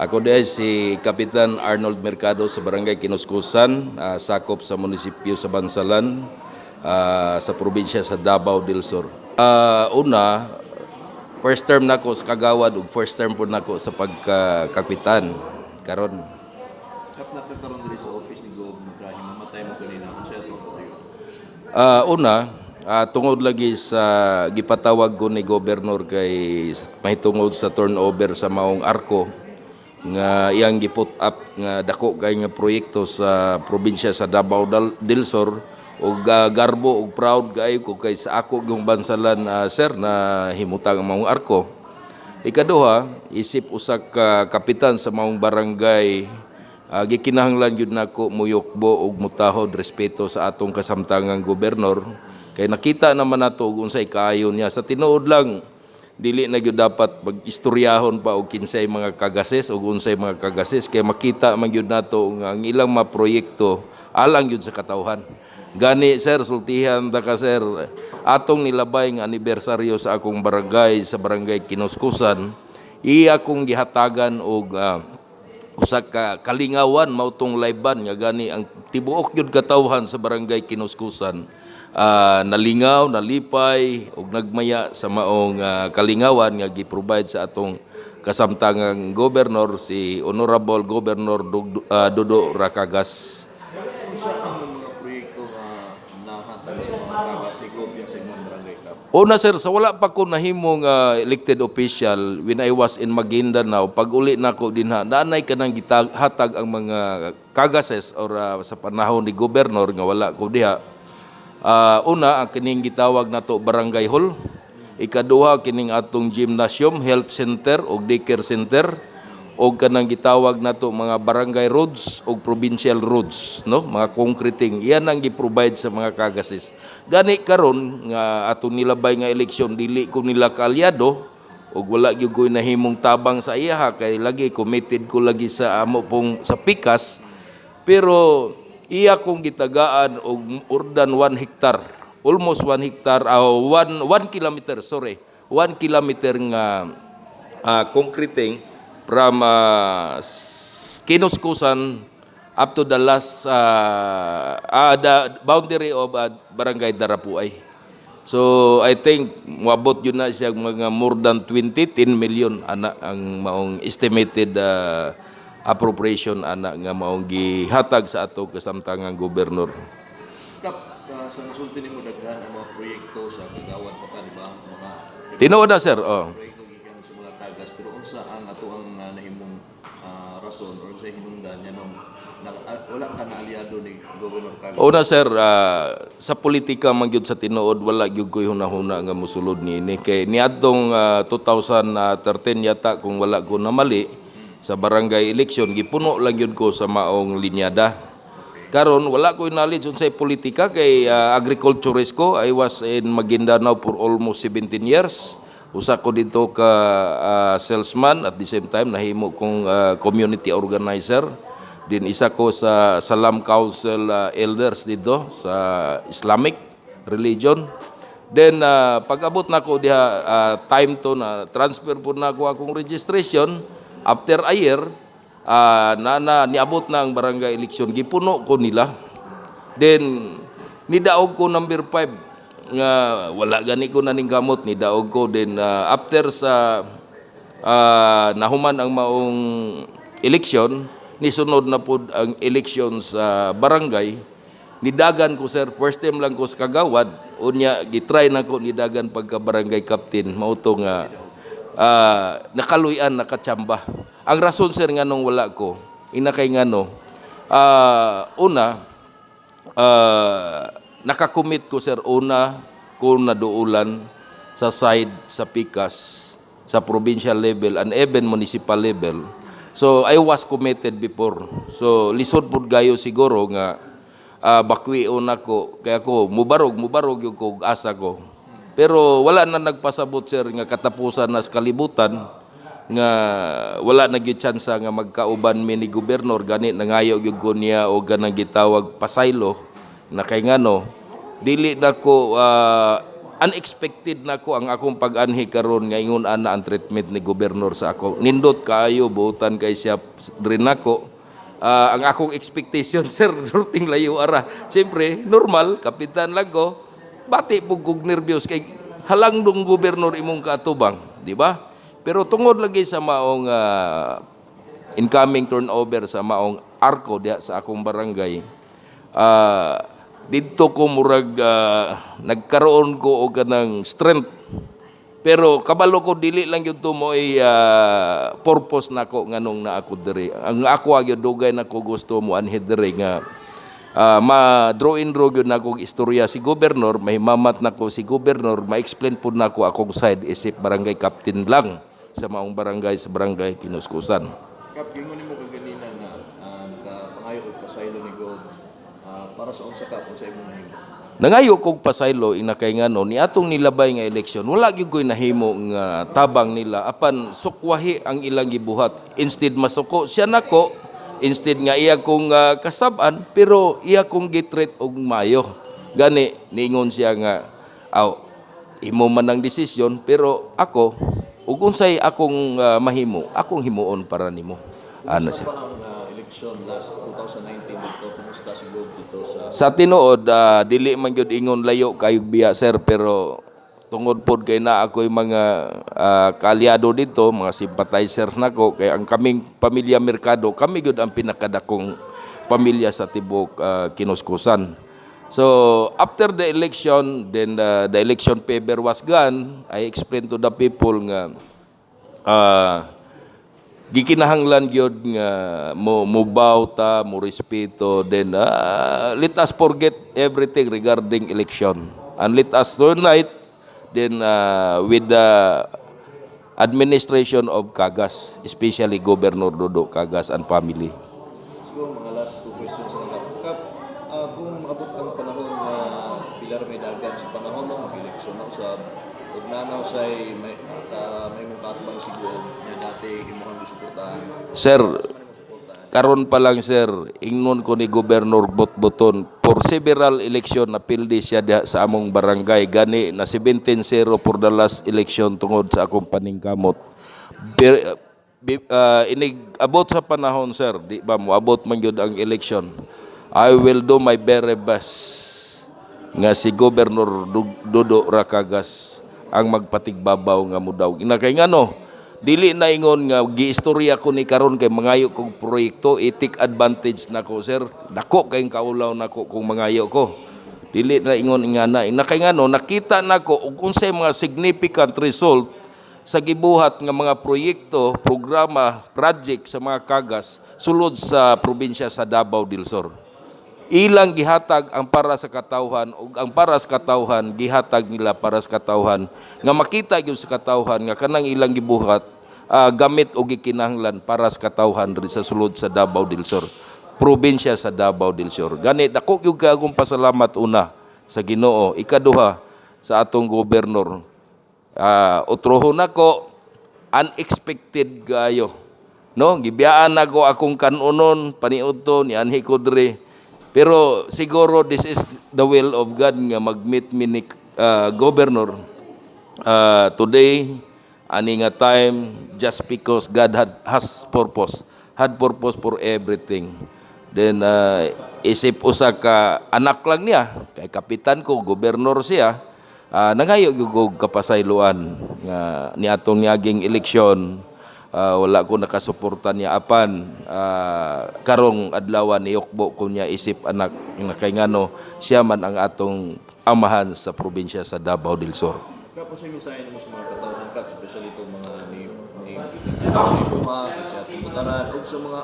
Ako diay si Kapitan Arnold Mercado sa Barangay Kinuskusan, sakop sa munisipyo sa Bansalan, sa probinsya sa Davao del Sur. Una, first term nako sa kagawad ug first term pud nako sa pagka-kapitan karon. Kap, naa ka karon diri sa office ni Gov, nagkahimamatay mo kanina, unsa atong patuyo? Una, tungod lagi sa gipatawag ko ni Governor kay mahitungod sa turnover sa maong arko nga iyang giput up nga dako kay nga proyekto sa probinsya sa Davao del Sur ug garbo ug proud kaayo ko kay sa ako gyung Bansalan, sir, na himutang ang maong arko. Ikaduha, isip usa ka kapitan sa maong barangay, gikinahanglan gyud nako muyukbo ug mutahod respeto sa atong kasamtangang gobernador kay nakita naman nato og unsay kaayo niya. Sa tinuod lang, dili na gyud dapat mag-istoryahon pa og kinsay mga kagases ug unsay mga kagases kay makita man gyud nato nga ang ilang mga proyekto alang gyud sa katawhan. Gani sir, sultihan ta ka, sir, atong nilabay nga anibersaryo sa akong barangay, sa Barangay Kinuskusan, iya kong gihatagan og usa ka kalingawan, mao tong live band nga gani ang tibuok gyud katawhan sa Barangay Kinuskusan nalingaw, nalipay ug nagmaya sa maong kalingawan nga gi-provide sa atong kasamtangang gobernador, si Honorable Governor Dodo Racagas. Unsa ang mga proyekto nga nahatag sa mga kagas ni Gov sa imong barangay, Kap? Una sir, sa wala pa ko nahimo nga elected official, when I was in Maguindanao, pag uli nako dinha, naanay kanang hatag ang mga kagases or sa panahon ni gobernador nga wala ko diha. Una, ang kining gitawag nato barangay hall. Ikaduha, kining atong gymnasium, health center ug daycare center og kanang gitawag nato mga barangay roads ug provincial roads, no, mga concreting. Iyan ang gi-provide sa mga kagases. Gani karon nga atong nilabay nga eleksyon, dili ko nila kaalyado ug wala gyud ko'y nahimong tabang sa iyaha kay lagi committed ko lagi sa amo pong sa pikas, pero iya kong gitagaan og more than 1 hectare, almost 1 hectare, 1 1 kilometer, sorry, 1 kilometer nga concreting from Kinuskusan up to the last the boundary of Barangay Darapuay. So I think moabot yun na siya mga more than 20, 10 million ana ang maong estimated appropriation ana nga maong gihatag sa ato kasamtangang gobernador. Kap, sa nasulti nimo, daghan ang mga proyekto sa kagawad pa ka, di ba? Mga Tinuod na, sir. Oh. proyekto gikan sa mga kagas, pero unsa ang ato ang nahimong rason or unsay hinungdan niya nung wala ka na aliado ni Governor Cagas? Una sir, sa politika man gyud, sa tinuod wala gyud ko'y hunahuna nga mosulod niini kay niadtong 2013 yata, kung wala ko namali, sa barangay election gipuno lang gyud ko sa maong linyada. Karon wala ko'y knowledge unsay politika kay agriculturist ko. I was in Maguindanao for almost 17 years. Usa ko dito ka salesman, at the same time nahimo kong community organizer. Din isa ko sa Salam Council elders dito sa Islamic religion. Then pag-abot nako diha, time to na transfer po na ako akong registration after a year, na niabot na ang barangay election, gipuno ko nila. Then nidaog ko number 5 nga wala gani ko naning gamot, nidaog ko. Then after sa nahuman ang maong election, nisunod na pud ang election sa barangay, nidagan ko sir. First time lang ko sa kagawad, unya gitry na ko nidagan pagka barangay captain, mao to nga nakaluyan, nakachamba. Ang rason sir nganong wala ko ina kay ngano, una, nakakommit ko sir, una ko naduulan sa side sa pikas sa provincial level and even municipal level. So I was committed before. So lisod pud gayo siguro nga bakwion nako kaya ko mubarog mubarog yung ko og asa ko. Pero wala na nagpasabot sir nga katapusan na sa kalibutan nga wala na gyud tsansa nga magkauban mi ni gobernador. Gani nangayo gyud ko niya og ganang gitawag pasaylo na kay ngano dili na ko Unexpected nako ang akong pag-anhi karon nga ingon ana ang treatment ni gobernador sa ako. Nindot kaayo, buotan kay siya diri nako. Ang akong expectation, sir, durting layo ara. Siyempre, normal, kapitan lang ko. Bati po kog nervyos kay halangdong gobernador imong kaatubang, di ba? Pero tungod lagi sa maong incoming turnover sa maong arko diha sa akong barangay, didto ko murag nagkaroon ko og kanang strength. Pero kabalo ko dili lang gyud to mo purpose nako nganong naa ko diri. Ang ako gyud, dugay nako gusto mo anhi diri nga ma draw in draw gyud nako og istorya si gobernador, mahimamat nako si gobernador, ma-explain pud nako akong side isip barangay captain lang sa maong barangay, sa Barangay Kinuskusan. Kap, gingon nimo kaganina nga nakapangayo og pasaylo ni Gob para sa unsa, Kap, unsa imong nahimo? Nangayo kog pasaylo inakay ngano ni atong nilabay nga eleksyon, wala gyud ko'y nahimo nga tabang nila apan sukwahi ang ilang gibuhat. Instead masuko siya nako, instead nga iya kong kasab-an, pero iya kong gitreat og maayo. Gani niingon siya nga aw imo man ang desisyon, pero ako ug unsay akong mahimo, akong himuon para nimo, ano siya. Pa ang eleksyon last 2019 dito, kumusta si Gob dito sa Sa tinuod, dili man gyud ingon layo kayo biya, sir, pero tungod pod kay na ako'y mga kaalyado dito, mga sympathizers nako, kay ang kaming pamilya Mercado, kami gyud ang pinakadakong pamilya sa tibuok Kinuskusan. So, after the election, then the election paper was gone, I explained to the people nga gikinahanglan gyud nga mo mubaw ta, mo respeto, then let us forget everything regarding election and let us unite then with the administration of Cagas, especially Governor Dodo Cagas and family. Siguro mga last two questions na lang. Kap, kung maabot ang panahon nga pilar may dagan sa panahon no, mag-eleksyon na usab, ug nanaw say may ka may mong kaatbang si Gob nga dati imong gisuportahan. Sir, Ano mo suportahan? Karon pa lang, sir, ingnon ko ni Governor Botboton for several election na pildi siya diha sa among barangay, gani na 17-0 for the last election tungod sa akong paningkamot. Inig abot sa panahon, sir, di ba moabot man gyud ang election, I will do my very best nga si Governor Dodo ra Cagas ang magpatigbabaw nga mudaw. Ina kay ngano, dili na ingon nga giistorya ko ni karon kay mangayo kog proyekto, i-take advantage nako, sir. Dako kayong kaulaw nako kung mangayo ko. Dili na ingon nga na. Ina kay ngano, nakita nako og unsay mga significant result sa gibuhat nga mga proyekto, programa, project sa mga Cagas sulod sa probinsya sa Davao del Sur. Ilang gihatag ang para sa katawhan ug ang para sa katawhan gihatag nila para sa katawhan nga makita gyud sa katawhan nga kanang ilang gibuhat gamit og gikinahanglan para sa katawhan diri sa sulod sa Davao del Sur, probinsya sa Davao del Sur. Gani dako gyud kay akong pasalamat, una sa Ginoo, ikaduha sa atong gobernador. Utrohon nako, unexpected kayo no, gibiyaan nako akong kanunon paniudto ni anhi ko diri, pero siguro this is the will of God nga mag-meet mi ni governor today ani nga time, just because God has purpose, had purpose for everything. Then isip usa ka anak lang niya kay kapitan ko, gobernador siya, nangayo gyud og kapasayloan nga niatong niaging eleksyon wala ko nakasuporta niya, apan karong adlaw niyukbo ko niya isip anak nga kay ngano siya man ang atong amahan sa probinsya sa Davao del Sur. Kap, unsa mensahe nimo sa mga katawhan, Kap, especially itong mga ni Buha, sa atong Butaran, ug sa mga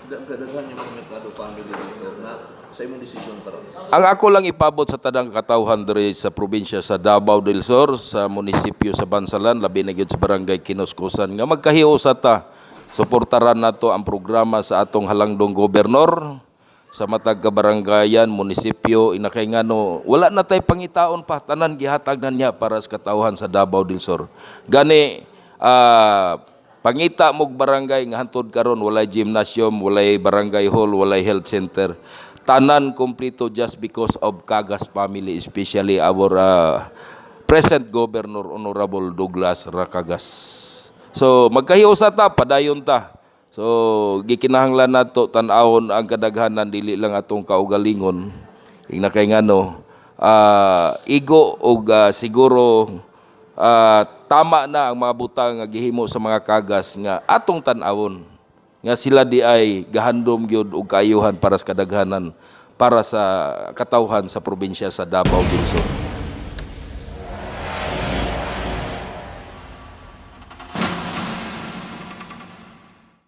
kadaghan yung mga Mercado family dito na sa imong desisyon karon? Ang ako lang ipabot sa tanang katawhan diri sa probinsya sa Davao del Sur, sa munisipyo sa Bansalan, labi na gyud sa Barangay Kinuskusan, nga magkahiusa ta. Suportaran nato ang programa sa atong halangdong gobernador sa matag ka baranggayan, munisipyo, inakay ngano, wala na tay pangitaon pa, tanan gihatag na niya para sa katawhan sa Davao del Sur. Gani, pangita mog barangay nga hantod karon walay gymnasium, walay barangay hall, walay health center. Tanan kompleto just because of Cagas family, especially our present Governor Honorable Douglas Racagas. So magkahiusa ta, padayon ta. So gikinahanglan nato tan-awon ang kadaghanan, dili lang atong kaugalingon. Ingna kay ngano igo og siguro tama na ang mga butang nga gihimo sa mga kagas nga atong tan-awon nga sila di ay gahandom gyud og kaayuhan para sa kadaghanan, para sa katawhan sa probinsya sa Davao del Sur.